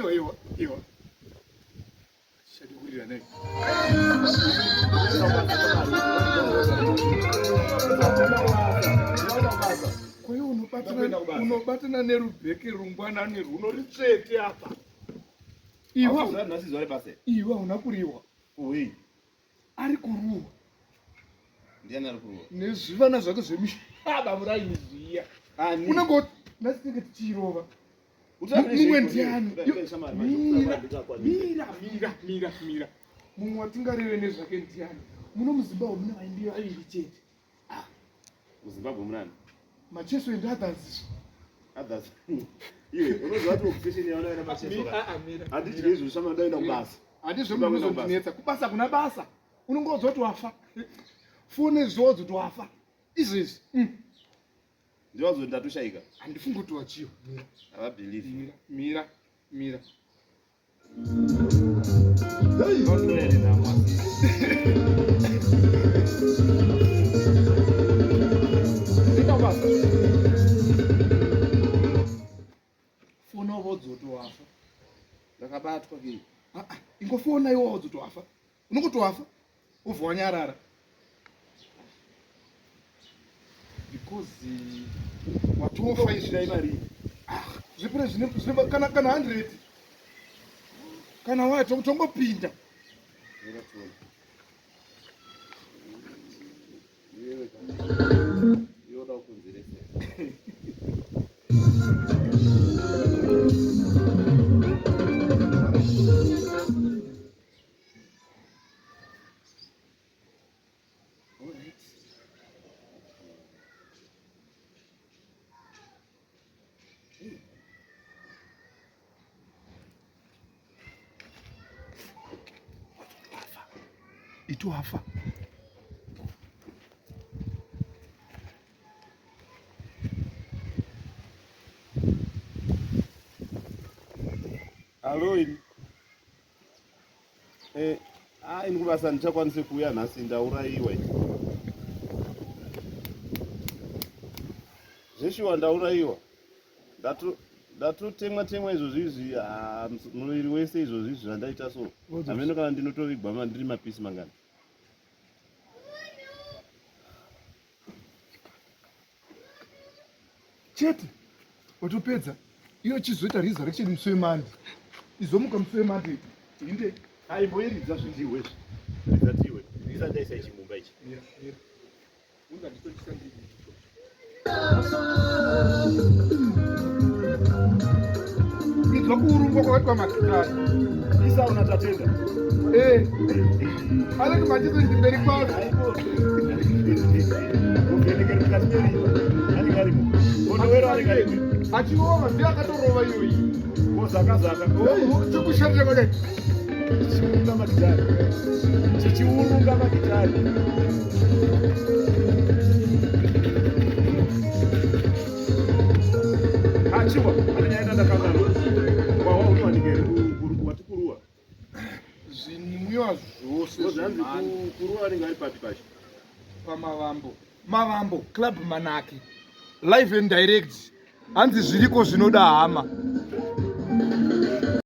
Aiwa iwa iwa. Shadi kurira nei. Kwayo unobatana unobatana nerubheke rungwanani rwunoritsvete apa. Iwe nhasi zuva rebasa. Iwe hauna kuriwa. Uyi. Ari kuruwa. Ndiani ari kuruwa? Nezvivana zvake zvemishaba muraini zviya. Ani? Unenge nhasi tinenge tichirova. Mumwe ndiani? Mira, mira, mira, mira, mira. Mumwe watingareve nezvake ndiani? Muno muZimbabwe mune vaimbi vaviri chete. Ah. MuZimbabwe munani? Macheso and others. Others. Iwe unoziva kuti obsession yaona ina Macheso. Ah, ah, mira. Handidye izvo shama ndaenda kubasa. Handizvo munozondinetsa. Kubasa kuna basa. Unongodzwa kuti wafa. Fone zvodzo kuti wafa. Izvezvi. Ndiwazo ndatoshaika. Handifungi kuti wachiwa. Mira. Havabelieve. Mira, mira, mira. Fona wodzotowafa. Ndakabatwa kii. Ah, ah, ingofona iwo wodzotowafa. Unongotowafa. Ubva wanyarara. Because watofa izvi mari. Ah, zvipure zvine zvine kana kana 100. Kana waya tongopinda. Yoda kukonzeresa. Itu wafa. Alo ini. Eh, ah, ini kubasa ndichakwanise kuuya nhasi ndaurayiwa. Zveshuwa ndaurayiwa. Ndatotemwa temwa izvozvi izvi ah, muviri wese izvozvi izvi zvandaita so. Hameno kana ndinotovigwa ndiri mapisi mangani. Chete watopedza iyo chizoita resurrection musi wemande izomuka musi wemande inde aimboiridza zvindiwe izvi ridza tiwe ndisati ndaisa ichi mumba ichi mira mira unza nditochisa ndii Inzwa kuurungwa kwakaitwa magitari. Isa una tatenda. Eh. Aleki machizo ndi mberi kwazvo. Kuvhenekera mukati merima. Anenge arimo. Kondowero anenge arimo. Achirova ndiye akatorova iyoyi. Kozaka zaka. Chekushandira kwakati. Chichiurunga magitari. Chichiurunga magitari. Achiwa, ane nyaya yandakanganwa. Wawa unowanikere watikuruwa. Zvinwiwa zvose zvanzi kuruwa anenge ari papi pacho? Pamavambo. Mavambo Club Manaki. Live and direct. Hanzi zviriko zvinoda hama.